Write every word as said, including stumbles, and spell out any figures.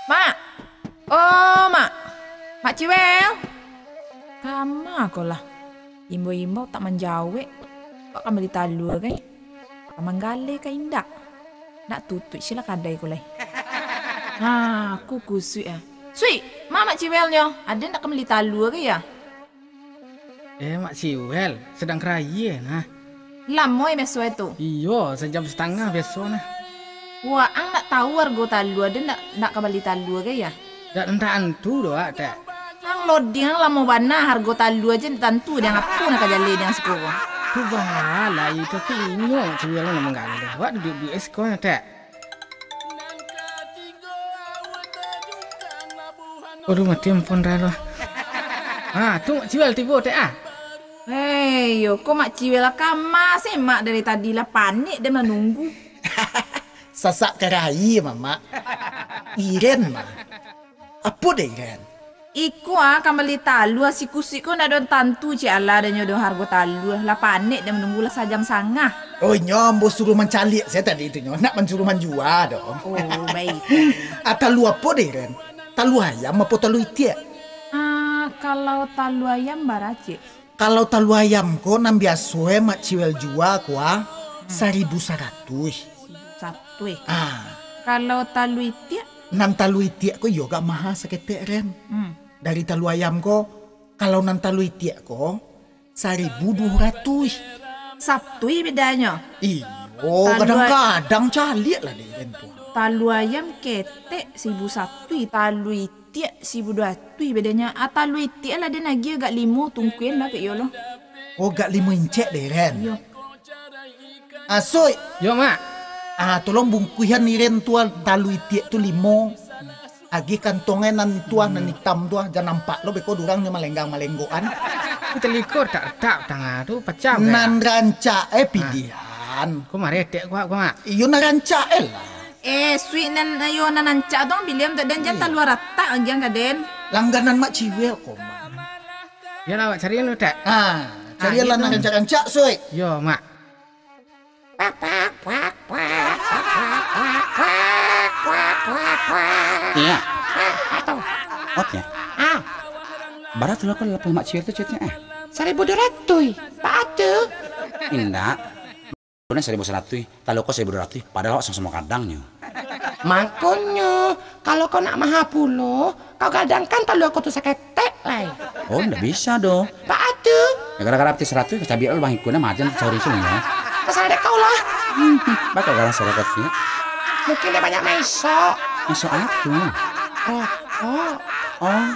Mak! Oh, Mak! Mak Ciwel! Kama ko lah? Imbau-imbau tak manjawek. Wak ka bali talua gai? Ka manggaleh ka indak? Nak tutuik silah kadai ko lai. Ha, aku kusuik ah. Suik, ma Mak Ciwel nyo? Aden nak ka bali talua gai ah? Eh, Mak Ciwel, sadang karayie nah. Lamo e biaso e tu? Iyo, sajam satangah biaso nah. Waang ndak tahu hargo talua, den ndak, ndak ka bali talua gai ah? Ndak tantu doh, Tek. Ang lodiang lamo bana, hargo talua aja ndak tantu, dek ang apo nan ka jaleh dek ang siko ko. Tu baa lai, tapi inyo Mak Ciwel nan manggaleh. Wak duduak-duduak siko nah, Tek. Waduh, mati handphone dah lah. Ha, tu Mak Ciwel tibo, Tek, ah. Hei, yo, ko Mak Ciwel lah kama se, Mak, dari tadi lah panek den manunggu. Sasak karayie, Mamak. Iren, mah. Apo deh, Iren? Iko ah, ka bali talua, si kusuik ko ndak ado tantu ciek alah adonyo doh hargo talua. Lah panek den manunggu lah sajam sangah. Oh, inyo ambo suruah mancaliak sajo tadi tu nyo, ndak mansuruah manjua doh. Oh, baik. Ah, talua apo deh, Ren? Talua ayam apo talua itiak? Ah, kalau talua ayam bara ciek? Kalau talua ayam ko nan biaso e Mak Ciwel jua ko ah, saribu saratuih. Satuih. Ah. Kalau talua itiak? Nan talua itiak ko iyo agak maha saketek, Ren. Hmm. Dari talua ayam ko, kalau nan talua itiak ko, saribu duo ratuih. Satuih bedanyo? Iyo, talua kadang-kadang caliak lah dek Ren tu. Talua ayam ketek saribu satuih, talua itiak saribu duo ratuih bedanyo. Ah, talua itiak lah den agiah agak limo tungkuihan lah kek iyo lo. Oh, agak limo incek deh, Ren. Iyo. Ah, Suik. Yo, Mak. Ah, tolong bungkuihan Iren tu, ah, talua itiak tu limo. Agiah kantong e nan tu ah, nan itam tu ah, jan nampak lo beko durangnyo malenggang-malenggokan. Itu liko tak retak tangah tu, pacam. Nan rancak e pilihan. Ko mari etek ko, ko, Mak. Iyo, nan rancak e lah. Eh, Suik nan, ayo nan rancak tu pilihan untuak den, jan talua ratak agiah ka den. Langganan Mak Ciwel ko, Mak. Yo lah, Mak, cari lu, Tek. Ah, cari lah nan rancak-rancak, Suik. Yo, Mak. Iya. Oke. Ah. Bara tu lah kalau lapeh Mak Ciwel tu cetnya, eh. Saribu duo ratuih. Baa tu? Indak. Nah, saribu saratuih, talua ko saribu duo ratuih, padahal awak samo-samo gadangnyo. Mangkonyo, kalau kau nak maha pulo, kau gadangkan talua ko tu saketek lai. Oh, ndak bisa doh. Baa tu? Ya, gara-gara piti saratuih, kacabiak lo bang ikun, majan sahari sini ya. Tasarah dek kau lah. Bakal garang sarakatnya. Mungkin dia banyak mesok. Mesok apa? Rokok. Oh.